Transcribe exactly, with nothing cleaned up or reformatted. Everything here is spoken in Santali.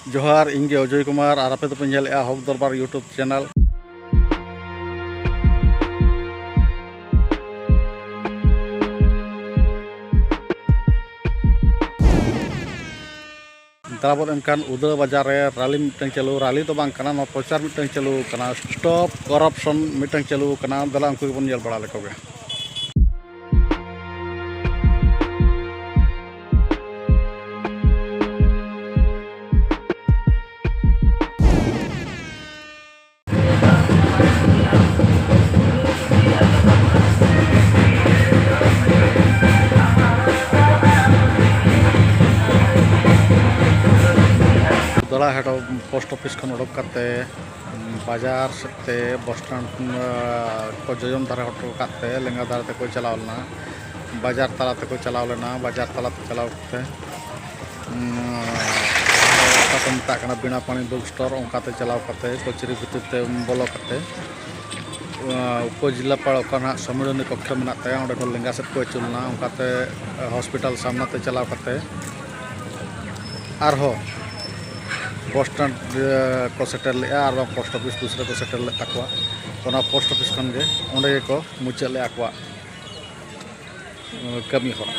ᱡᱚᱦᱟᱨ, ᱤᱧ ᱜᱮ ᱚᱡᱚᱭ ᱠᱩᱢᱟᱨ, ᱟᱨ ᱟᱯᱮ ᱫᱚᱯᱮ ᱧᱮᱞᱮᱫᱼᱟ ᱦᱚᱠ ᱫᱚᱨᱵᱟᱨ YouTube ᱪᱮᱱᱮᱞ᱾ ᱫᱮᱞᱟ ᱵᱚᱱ ᱮᱱᱠᱷᱟᱱ ᱩᱫᱟᱹ ᱵᱟᱡᱟᱨ ᱨᱮ ᱨᱟᱞᱤ ᱢᱤᱫᱴᱟᱝ ᱪᱟᱹᱞᱩ, ᱨᱟᱞᱤ ᱫᱚ ᱵᱟᱝ ᱠᱟᱱᱟ, ᱱᱚᱣᱟ ᱯᱨᱚᱪᱟᱨ ᱢᱤᱫᱴᱟᱝ ᱪᱟᱹᱞᱩ ᱠᱟᱱᱟ, Stop Corruption ᱢᱤᱫᱴᱟᱝ ᱪᱟᱹᱞᱩ ᱠᱟᱱᱟ᱾ ᱫᱮᱞᱟ ᱩᱱᱠᱩ ᱜᱮᱵᱚᱱ ᱧᱮᱞ ᱵᱟᱲᱟ ᱞᱮᱠᱚ ᱜᱮ᱾ ᱫᱚᱞᱟ ᱦᱮᱰ ᱯᱳᱥᱴ ᱚᱯᱷᱤᱥ ᱠᱷᱚᱱ ᱚᱰᱚᱠ ᱠᱟᱛᱮ ᱵᱟᱡᱟᱨ ᱥᱮᱫ ᱛᱮ, ᱵᱟᱥ ᱥᱴᱮᱱᱰ, ᱟᱸ, ᱠᱚ ᱡᱚᱡᱚᱢ ᱫᱷᱟᱨᱮ ᱦᱚᱴᱚ ᱠᱟᱜ ᱛᱮ ᱞᱮᱸᱜᱟ ᱫᱷᱟᱨᱮ ᱛᱮᱠᱚ ᱪᱟᱞᱟᱣ ᱞᱮᱱᱟ᱾ ᱵᱟᱡᱟᱨ ᱛᱟᱞᱟ ᱛᱮᱠᱚ ᱪᱟᱞᱟᱣ ᱞᱮᱱᱟ᱾ ᱵᱟᱡᱟᱨ ᱛᱟᱞᱟ ᱛᱮ ᱪᱟᱞᱟᱣ ᱠᱟᱛᱮ, ᱩᱸ, ᱚᱠᱟ ᱠᱚ ᱢᱮᱛᱟᱜ ᱠᱟᱱᱟ ᱵᱤᱱᱟ ᱯᱟᱱᱤ ᱵᱩᱠ ᱥᱴᱳᱨ, ᱚᱱᱠᱟᱛᱮ ᱪᱟᱞᱟᱣ ᱠᱟᱛᱮ ᱠᱚᱪᱨᱤ ᱵᱷᱤᱛᱤᱨ ᱛᱮ ᱵᱚᱞᱚ ᱠᱟᱛᱮ, ᱩᱯᱚᱡᱮᱞᱟᱯᱟᱲ ᱚᱠᱟ ᱱᱟᱦᱟᱜ ᱥᱚᱢᱢᱮᱞᱚᱱᱤ ᱠᱚᱠᱠᱷᱚ ᱢᱮᱱᱟᱜ ᱛᱟᱭᱟ, ᱚᱸᱰᱮ ᱠᱷᱚᱱ ᱞᱮᱸᱜᱟ ᱥᱮᱫ ᱠᱚ ᱟᱹᱪᱩᱨ ᱞᱮᱱᱟ᱾ ᱚᱱᱠᱟᱛᱮ ᱦᱚᱥᱯᱤᱴᱟᱞ ᱥᱟᱢᱱᱟ ᱛᱮ ᱪᱟᱞᱟᱣ ᱠᱟᱛᱮ ᱟᱨᱦᱚᱸ ᱵᱟᱥ ᱥᱴᱮᱱᱰ ᱨᱮ ᱠᱚ ᱥᱮᱴᱮᱨ ᱞᱮᱫᱼᱟ, ᱟᱨ ᱵᱟᱝ ᱯᱳᱥᱴ ᱚᱯᱷᱤᱥ ᱫᱩᱥᱨᱟᱹ ᱠᱚ ᱥᱮᱴᱮᱨ ᱞᱮᱫ ᱛᱟᱠᱚᱣᱟ᱾ ᱚᱱᱟ ᱯᱳᱥᱴ ᱚᱯᱷᱤᱥ ᱠᱷᱚᱱ ᱜᱮ ᱚᱸᱰᱮ ᱜᱮᱠᱚ ᱢᱩᱪᱟᱹᱫ ᱞᱮᱫᱼᱟ ᱟᱠᱚᱣᱟᱜ ᱠᱟᱹᱢᱤ ᱦᱚᱨᱟ᱾